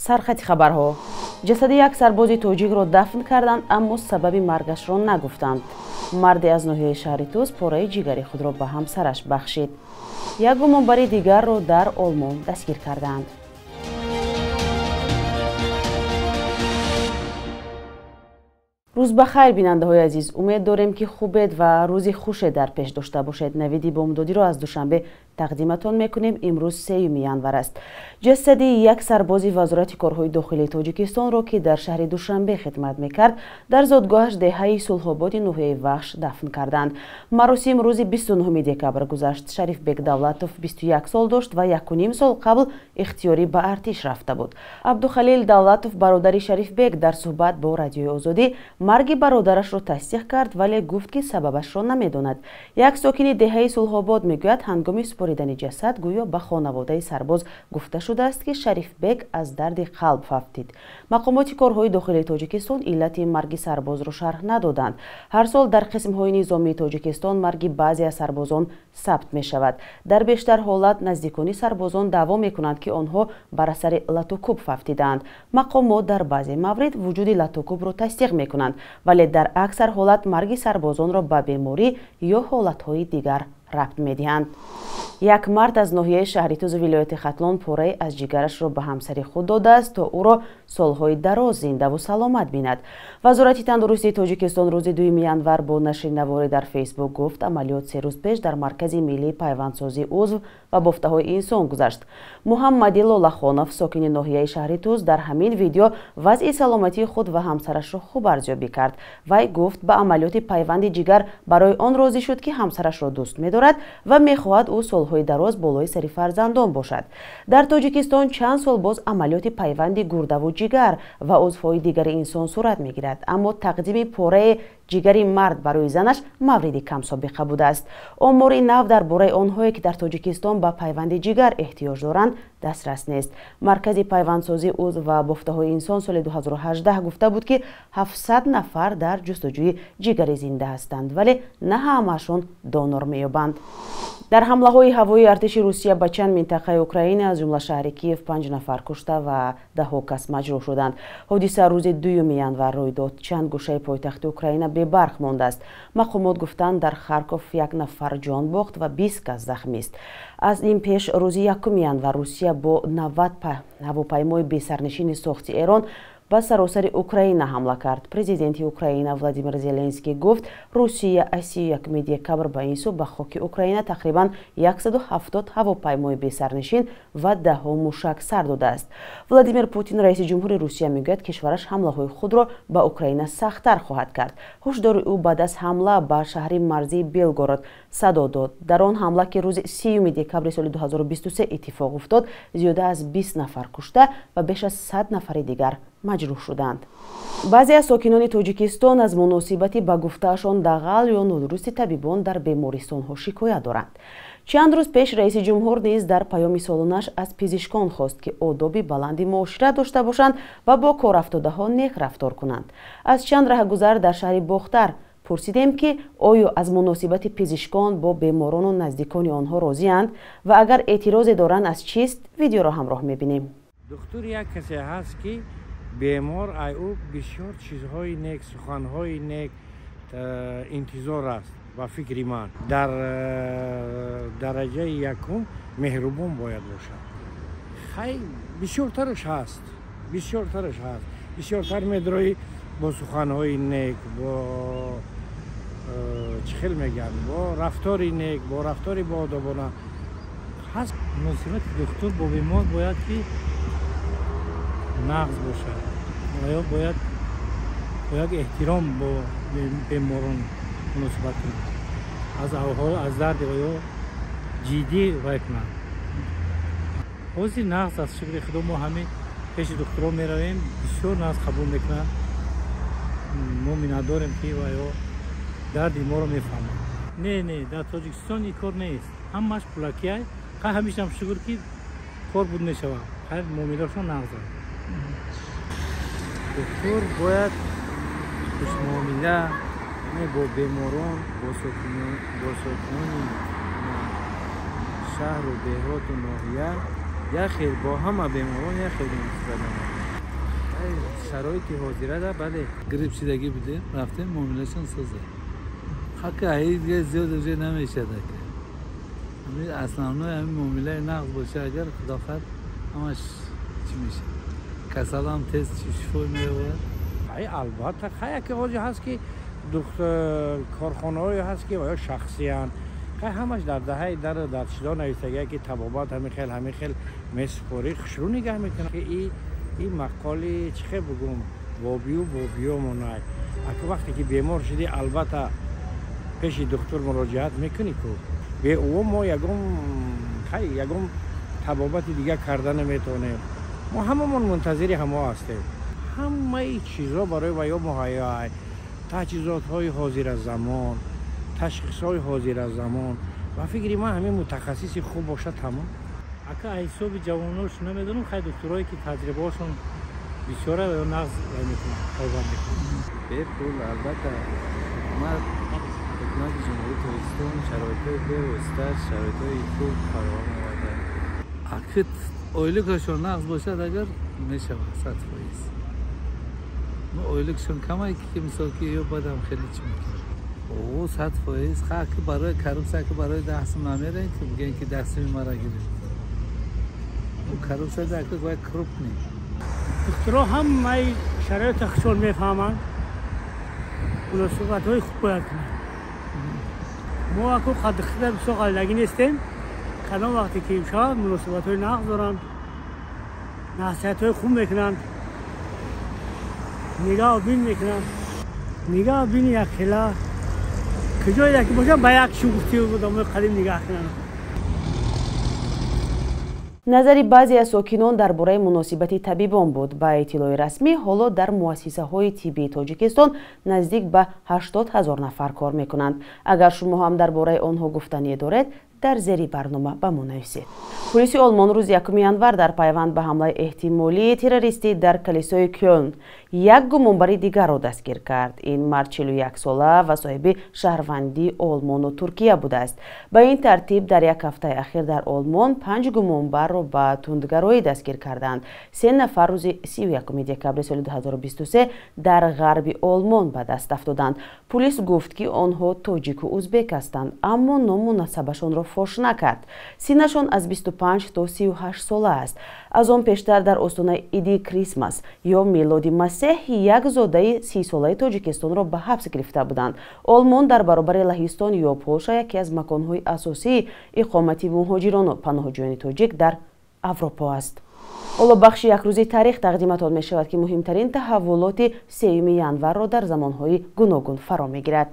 Сархати хабарҳо. Ҷасади як сарбози тоҷикро дафн карданд, аммо сабаби маргашро нагуфтанд. Марде аз ноҳияи шаҳри Тӯс пораи ҷигари худро ба ҳамсараш бахшид. Як гумонбари дигарро дар Олмон дастгир кардаанд. Рӯз ба хайр, бинандаҳои азиз. Умед дорем, ки хубед ва рӯзи хуше дар пеш дошта бошед. Навиди бомдодиро аз Душанбе тақдиматон мекунем. Имрӯз 3 январ аст. Ҷасади як сарбози Вазорати корҳои дохилии Тоҷикистонро, ки дар шаҳри Душанбе хидмат мекард, дар зодгоҳаш деҳаи Сулҳободи ноҳияи Вахш дафн карданд. Маросим рӯзи 29 декабр гузашт. Шарифбек Давлатов 21 сол дошт ва 1,5 сол қабл ихтиёрӣ ба артиш рафта буд. Абдухалил Давлатов, бародари Шарифбек, дар суҳбат бо Радиои Озодӣ марги бародарашро тасдиқ кард, вале гуфт, ки сабабашро намедонад. Як сокини деҳаи Сулҳобод мегӯяд, ҳангоми супоридани ҷасад гӯё ба хонаводаи сарбоз гуфта шудааст, ки Шарифбек аз дарди қалб фавтид. Мақомоти корҳои дохилии Тоҷикистон иллати марги сарбозро шарҳ надоданд. Ҳар сол дар қисмҳои низомии Тоҷикистон марги баъзе аз сарбозон сабт мешавад. Дар бештар ҳолат наздикони сарбозон даъво мекунанд, ки онҳо бар асари латукӯб фавтидаанд. Мақомот дар баъзе маврид вуҷуди латукӯбро тасдиқ мекунанд, вале дар аксар ҳолат марги сарбозонро ба беморӣ ё ҳолатҳои дигар рабт медиҳанд. Як мард аз ноҳияи шаҳри Тӯзи вилояти Хатлон порае аз ҷигарашро ба ҳамсари худ додааст, то ӯро солҳои дароз зиндаву саломат бинад. Вазорати тандурустии Тоҷикистон рӯзи 2 январ бо нашри наворе дар Фейсбук гуфт, амалиёт 3 рӯз пеш дар Маркази миллии пайвандсозии узв ва бофтаҳои инсон гузашт. Муҳаммади Лолахонов, сокини ноҳияи шаҳри Тӯз, дар ҳамин видео вазъи саломатии худ ва ҳамсарашро хуб арзёбӣ кард. Вай гуфт, ба амалиёти пайванди ҷигар барои он розӣ шуд, ки ҳамсарашро дӯст медорад ва мехоҳад ӯ солҳои дароз болои сари фарзандон бошад. Дар Тоҷикистон чанд сол боз амалиёти пайванди гурдаву ҷигар ва узвҳои дигари инсон сурат мегирад, аммо тақдими пораи ҷигари мард барои занаш мавриди камсобиқа будааст. Омори нав дар бораи онҳое, ки дар Тоҷикистон ба пайванди ҷигар эҳтиёҷ доранд, дастрас нест. Маркази пайвандсозии узв ва бофтаҳои инсон соли 2018 гуфта буд, ки 700 нафар дар ҷустуҷӯи ҷигари зинда ҳастанд, вале на ҳамаашон донор меёбанд. Дар ҳамлаҳои ҳавоии артиши Русия ба чанд минтақаи Украина, аз ҷумла шаҳри Киев, 5 нафар кушта ва даҳҳо кас маҷрӯҳ шуданд. Ҳодиса рӯзи 2 январ рӯй дод. Чанд гӯшаи пойтахти Украина бебарқ мондааст. Мақомот гуфтанд, дар Харков як нафар ҷон бохт ва 20 кас захмист. Аз ин пеш рӯзи 1 январ Русия бо 90 ҳавопаймои бесарнишини сохти Эрон ба саросари Украина ҳамла кард. Президенти Украина Владимир Зеленский гуфт, Русия аз 31 декабр ба ин сӯ ба хоки Украина тақрибан 170 ҳавопаймои бесарнишин ва даҳҳо мушак сар додааст. Владимир Путин, раиси ҷумҳури Русия, мегӯяд, кишвараш ҳамлаҳои худро ба Украина сахттар хоҳад кард. Ҳушдори ӯ баъд аз ҳамла ба шаҳри марзии Белгород садо дод. Дар он ҳамла, ки рӯзи 30 декабри соли 2023 иттифоқ уфтод, зиёда аз 20 нафар кушта ва беш аз 100 нафари дигар маҷрӯҳ шуданд. Баъзе аз сокинони Тоҷикистон аз муносибати ба гуфтаашон дағал ё нодурусти табибон дар бемористонҳо шикоят доранд. Чанд рӯз пеш раиси ҷумҳур низ дар паёми солонаш аз пизишкон хост, ки одоби баланди муошират дошта бошанд ва бо корафтодаҳо нек рафтор кунанд. Аз чанд раҳгузар дар шаҳри Бохтар пурсидем, ки оё аз муносибати пизишкон бо беморону наздикони онҳо розианд ва агар эътирозе доранд, аз чист? Видеоро ҳамроҳ мебинем. Духтур як касе ҳаст, ки бемор ай ӯ бисёр чизҳои нек, суханҳои нек интизор аст. Ба фикри ман, дар дараҷаи якум меҳрубон бояд бошад. Хай, бисёртараш ҳаст, бисёртараш ҳаст, бисёртар медрои бо суханҳои нек, бо чӣ хел мегӯянд, бо рафтори нек, бо рафтори боодобона ҳаст. Муносибати духтур бо бемор бояд ки нағз бошад ва ё бояд бо як эҳтиром бо беморон муносибат кунад, аз аҳвол, аз дарди ва ё ҷиддӣ вай кунад. Ҳозир нағз аст, шукри Худо, мо ҳамин пеши духтурон меравем, бисёр нағз қабул мекунанд. Мо миннатдорем, ки ва ё дарди моро мефаҳманд. Не, не, дар Тоҷикистон ин кор нест, ҳамааш пулакиай. Хай, ҳамешам шукр, ки кор буд мешавад. Хай, муомилашон нағз аст. Духтур бояд хушмуомила бо беморон, бо сокинони шаҳру деҳоту ноҳия Як хел бо ҳама беморон як хел муносибат намояд. Шароити ҳозира да бале. Грип шидагӣ будем, рафтем муомилашон соза. Хака ҳай дига зиёд уже намешад ака. Ҳамин основной ҳамин муомилаи нағз боша, агар худо хоҳад ҳамаш чӣ мешад. Касалам тез шифо меёбад. Ҳай албатта, хай яке ҳоҷи ҳаст ки корхонаҳое ҳаст ки оё шахсиянд. Хай ҳамаш дар даҳаи дар дар чизо нависагия ки табобат ҳамин хел ҳамин хел месупорӣ, хушрӯ нигаҳ мекунад. Ин мақоли чӣ хел бигӯм, бобию бобиё монай. Ака вақте ки бемор шудӣ, албатта пеши духтур муроҷиат мекунӣ ку. Бе ӯ мо ягон хай ягон табобати дига карда наметавонем. Мо ҳамамон мунтазири ҳамо ҳастем. Ҳамаи чизо барои ваё муҳайё, таҷҳизотҳои ҳозиразамон, ташхисҳои ҳозиразамон. Ба фикри ман ҳамин мутахассиси хуб бошад тамом. Ака ҳисоби ҷавонош намедонам, хай духтурое ки таҷрибаҳошон бисёра ё нағз мекунанд, табобат мекунанд. Бепул албатта ҳукумати Ҷумҳурии Тоҷикистон шароитҳои бевосита, шароитҳои хуб фароҳам оварда. Акит ойликашон нағз бошад агар мешавад 100%. Мо ойликашон камай ки мисол ки ё бадам хеле чӣ мекунад. О 100% ха ки барои коррупсия ки барои 10 сум намерен ки бигӯянд ки 10 суми мара гирифт. Коррупсия дака бояд крупный. Духтуро ҳамаи шароити худшон мефаҳманд, муносибатҳои хуб бояд кунанд. Мо аку қаддихида бисёр қалдагӣ нестем. Кадом вақте ки шавад муносибатҳои нағз доранд, насиҳатҳои хуб мекунанд, нигаҳу бин мекунанд. Нигаҳу бини якхела куҷое ки бошад ба як шугуфти одамои қадим нигаҳ кунанд. Назари баъзе аз сокинон дар бораи муносибати табибон буд. Ба иттилои расмӣ, ҳоло дар муассисаҳои тиббии Тоҷикистон наздик ба 80 000 нафар кор мекунанд. Агар шумо ҳам дар бораи онҳо гуфтание доред, дар зери барнома ба мо нависед. Полиси Олмон рӯзи 1 январ дар пайванд ба ҳамлаи эҳтимолии террористӣ дар калисои Кёлн як гумонбари дигарро дастгир кард. Ин мард 41 сола ва соҳиби шаҳрвандии Олмону Туркия будааст. Ба ин тартиб дар як ҳафтаи ахир дар Олмон 5 гумонбарро ба тундгароӣ дастгир карданд. 3 нафар рӯзи 31 декабри соли 2023 дар ғарби Олмон ба даст афтоданд. Пулис гуфт, ки онҳо тоҷику узбек ҳастанд, аммо ному насабашонро фош накард. Синнашон аз 25 то 38 сола аст. Аз он пештар дар остонаи иди Крисмас ё мелоди Масеҳ як зодаи 30-солаи Тоҷикистонро ба ҳабс гирифта буданд. Олмон дар баробари Лаҳистон ё Полша яке аз маконҳои асосии иқомати муҳоҷирону паноҳҷӯёни тоҷик дар Аврупо аст. Ҳоло бахши якрӯзи таърих тақдиматон мешавад, ки муҳимтарин таҳаввулоти 3 январро дар замонҳои гуногун фаро мегирад.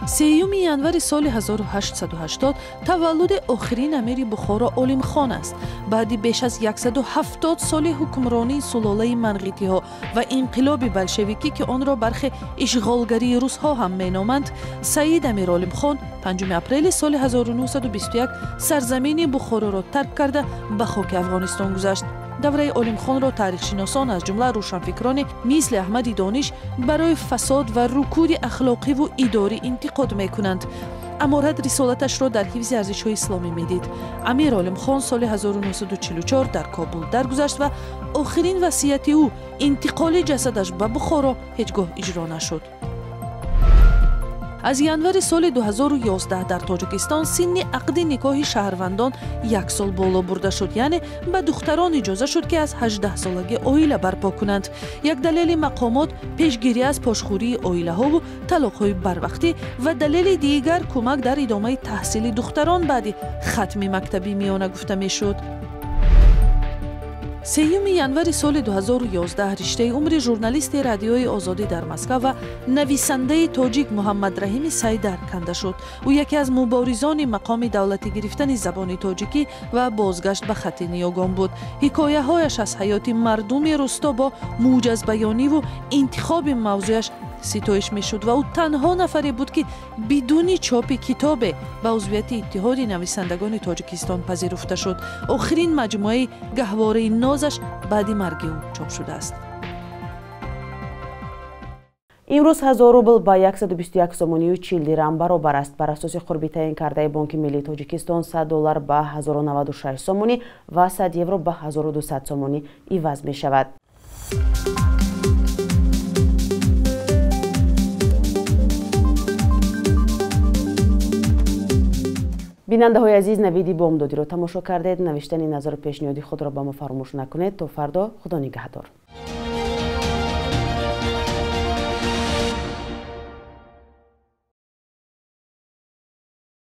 Сеюми январи соли 1880 таваллуди охирин амири Бухоро Олимхон аст. Баъди беш аз 170 соли ҳукмронии сулолаи манғитиҳо ва инқилоби болшевикӣ, ки онро бархе ишғолгарии русҳо ҳам меноманд, Саид Амир Олимхон 5 апрели соли 1921 сарзамини Бухороро тарк карда ба хоки Афғонистон гузашт. Давраи Олимхонро таърихшиносон аз ҷумла рӯшанфикрони мисли Аҳмади Дониш барои фасод ва рукуди ахлоқиву идорӣ интиқод мекунанд. Аморат рисолаташро дар ҳифзи арзишҳои исломӣ медид. Амир Олимхон соли 1944 дар Кобул даргузашт ва охирин васияти ӯ интиқоли ҷасадаш ба Бухоро ҳеҷ гоҳ иҷро нашуд. Аз январи соли 2011 дар Тоҷикистон синни ақди никоҳи шаҳрвандон як сол боло бурда шуд, яъне ба духтарон иҷоза шуд, ки аз 18 солагӣ оила барпо кунанд. Як далели мақомот пешгирӣ аз пошхӯрии оилаҳову талоқҳои барвақтӣ ва далели дигар кӯмак дар идомаи таҳсили духтарон баъди хатми мактаби миёна гуфта мешуд. 3 январи соли 2011 риштаи умри журналисти радиои Озодӣ дар Москва ва нависандаи тоҷик Муҳаммадраҳими Сайдар канда шуд. Ӯ яке аз муборизони мақоми давлатӣ гирифтани забони тоҷикӣ ва бозгашт ба хатти ниёгон буд. Ҳикояҳояш аз ҳаёти мардуми русто бо муҷазбаёниву интихоби мавзӯяш ситоиш мешуд ва ӯ танҳо нафаре буд, ки бидуни чопи китобе ба узвияти Иттиҳоди нависандагони Тоҷикистон пазируфта шуд. Охирин маҷмӯаи гаҳвораи нозаш баъди марги ӯ чоп шудааст. Имрӯз 1000 рубл ба 121 сомонию 40 дирам баробар аст. Бар асоси қурби таъин кардаи Бонки миллии Тоҷикистон 100 доллар ба 1096 сомонӣ ва 100 евро ба 1200 сомонӣ иваз мешавад. Бинандаҳои азиз, навиди бомдодиро тамошо кардед. Навиштани назару пешниҳоди худро ба мо фаромӯш накунед. То фардо, Худо нигаҳдор.